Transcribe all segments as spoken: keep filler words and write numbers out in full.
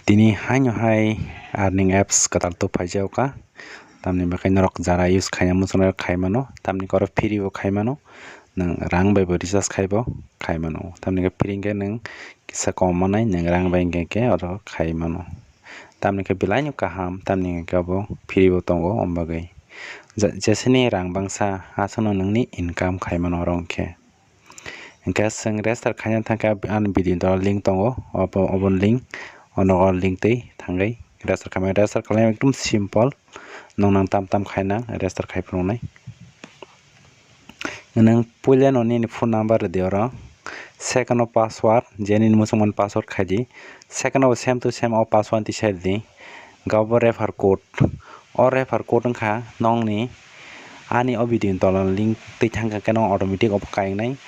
Tini haino hai earning apps kwtal tubuphaijak kha, tamni bagwi norok jara use khaina muchungnai rok khai mano, tamni oro free bo khai mano, nwng rang bai bo recharge khai bo khai mano, tamni hwnkhe free hwnkhe nwng kisa kom manai, nwng rang bai hwnkhe khe oro khai mano, tamni hwnkhe belai no kaham, tamni hwnkhe abo free bo tongo, omo bagwi je-, jeseni rang bangsa aswkno nwngni income khai mano oro hwnkhe. Hwnkhe chwng register khaina thangkhe ani video ni tola link tongo, obo, obo link, o nogo link twi thangwi register khaimani. Register khlaina ekdum simple, nwng nang tam tam khaina register khai phunuknai. Nwng puilano nini phone number rwdi oro, second o password, je nini muchungmani password khaidi, second o same to same o password tisai rwdi. Hwnkhe obo refer code. O refer code wngkha nokni ani o video ni tola link twi thangkha khe no automatic obo kainai.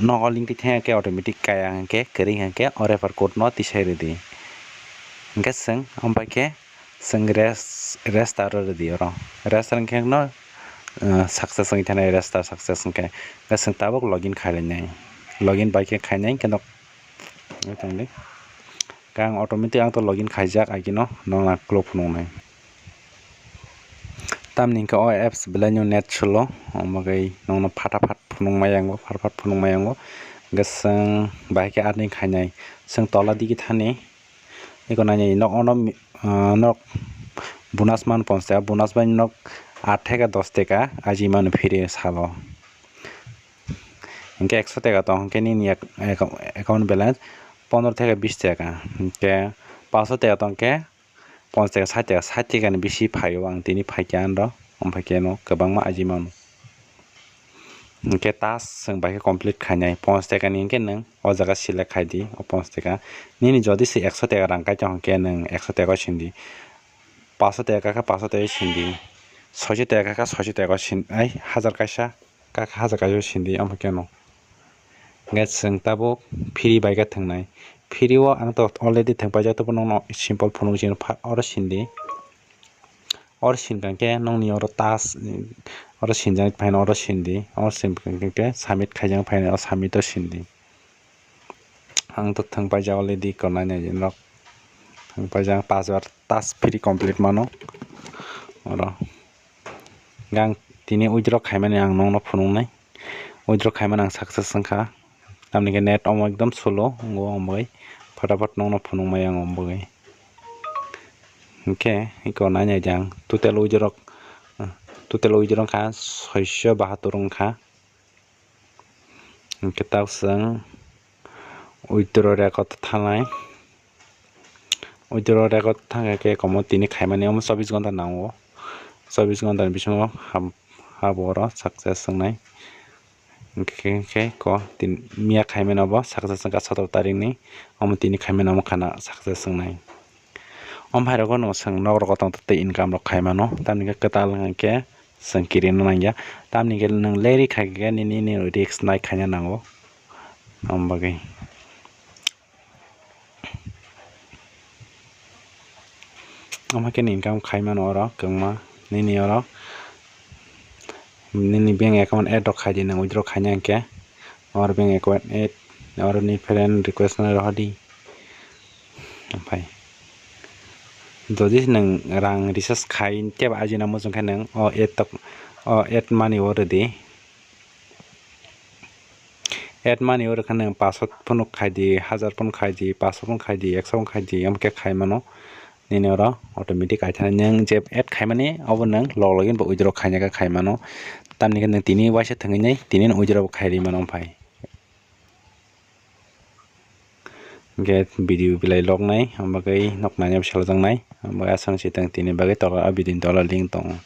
Nogo link twi thangkha khe automatic kaya hwnkhe kwrwi hwnkhe o refer code no tisai rwdi. Hwnkhe chwng omo bai khe chwng res-, register rwdi oro. Register hwnkhe no, uh, success wngwi thanai, register success hwnkhe. Hwnkhe chwng tabuk login khainai. Login bai khe khainai hwnkhe no Tongdi. Khe ang automatic ang to login khaijak agino, nokna klo phunuknai. Tamni hwnkhe o apps belai no net slow, omo bagwi nokno phataphat phunukmai yango, phataphat phunukmai yango. Hwnkhe chwng bahai khe earning khainai. Chwng tola digi thani, eko nainai nok ono, ah, nok bonus man ponch taka, bonus bai nok aat theka dos taka aji mano phiri salo. Hwnkhe ekso taka tong hwnkhe nini ac-, ac-, account balance pondro theka bis taka, hwnkhe paso taka tong khe ponchas taka, sait taka, sait taka ni bisi phaio, ang tini phaikha ano, omo phaikhe no kwbangma aji mano. Hwnkhe task chwng bai khe complete khainai, ponchas taka ni hwnkhe nwng o jaga select khaidi, o ponchas taka. Nini jodi se ekso taka rang kaitor hwnkhe nwng ekso taka o sindi, paso taka kha paso taka o sindi, soiso taka kha soiso taka o sin-, ai, hajar kaisa. Kaka haja kaisa sindi, omo khe no. Hwnkhe chwng tabuk free bai khe thwngnai. Free o ang to already thwng paijak, tei bo nokno simple phunuk sini pha-, oro sindi. Oro sinkha khe nokni oro task, oro sinjak phaino oro sindi. Oro sinkha khe submit khaijak phaino o submit o sindi. Ang to thwng paijak already, eko nainai norok. Thwng paijak, paanch bar task free complete mano. Oro. Hwnkhe ang tini withdraw khaimani ang nokno phunuknai. Withdraw khaimani ang success wngkha. Tamni hwnkhe net omo ekdom slow wngo, omo bai phataphat nokno phunukmai ang omo bagwi. Hwnkhe eko nainai di ang total withdraw, total withdraw wngkha soiso bahatur wngkha. Hwnkhe tabuk chwng withdraw record thanai. Withdraw record thangkha khe komo tini khaimani omo chobbish ghonta nango. Chobbish ghonta ni bisingo hab-, habo oro success wngnai. Hwnkhe khe ko tin-, miya khaimani obo success wngkha sotoro tarikni. Omo tini khaimani omo khana success wngnai. Omo hai rogo no chwng nok rogo tong tei income rok khai mano. Tamni hwnkhe kwtal hwnkhe chwng kirino nangya. Tamni hwnkhe nwng leri khai khe nini, nini risk nai khaina nango. Omo bagwi. Omo khe ni income khai mano oro kwbangma. Nini oro nini bank account add rok khai di, nwng withdraw khaina hwnkhe. Oro bank account add, oro ni friend request no rohor di. Omo phai. Jodi nwng rang recharge khai tei ba ajina muchung khe nwng o add tok, o add money o rwdi. Add money o rwkha nwng paanch sot phano khai di, hajar phano khai di, paanch sot phano khai di, ekso phano khai di, omo khe khai mano. Nini oro automatic kaithana nwng je add khaimani obo nwng log login bo withdraw khaina khe khai mano. Tamni hwnkhe nwng tini waisa thwngwi nai tini withdraw bo khai rwi mano omo phai. Hwnkhe video belai log nai, omo bagwi nok naina bwsalo jang nai, omo bagwi aswk se tong tini bagwi tola o video ni tola link tongo.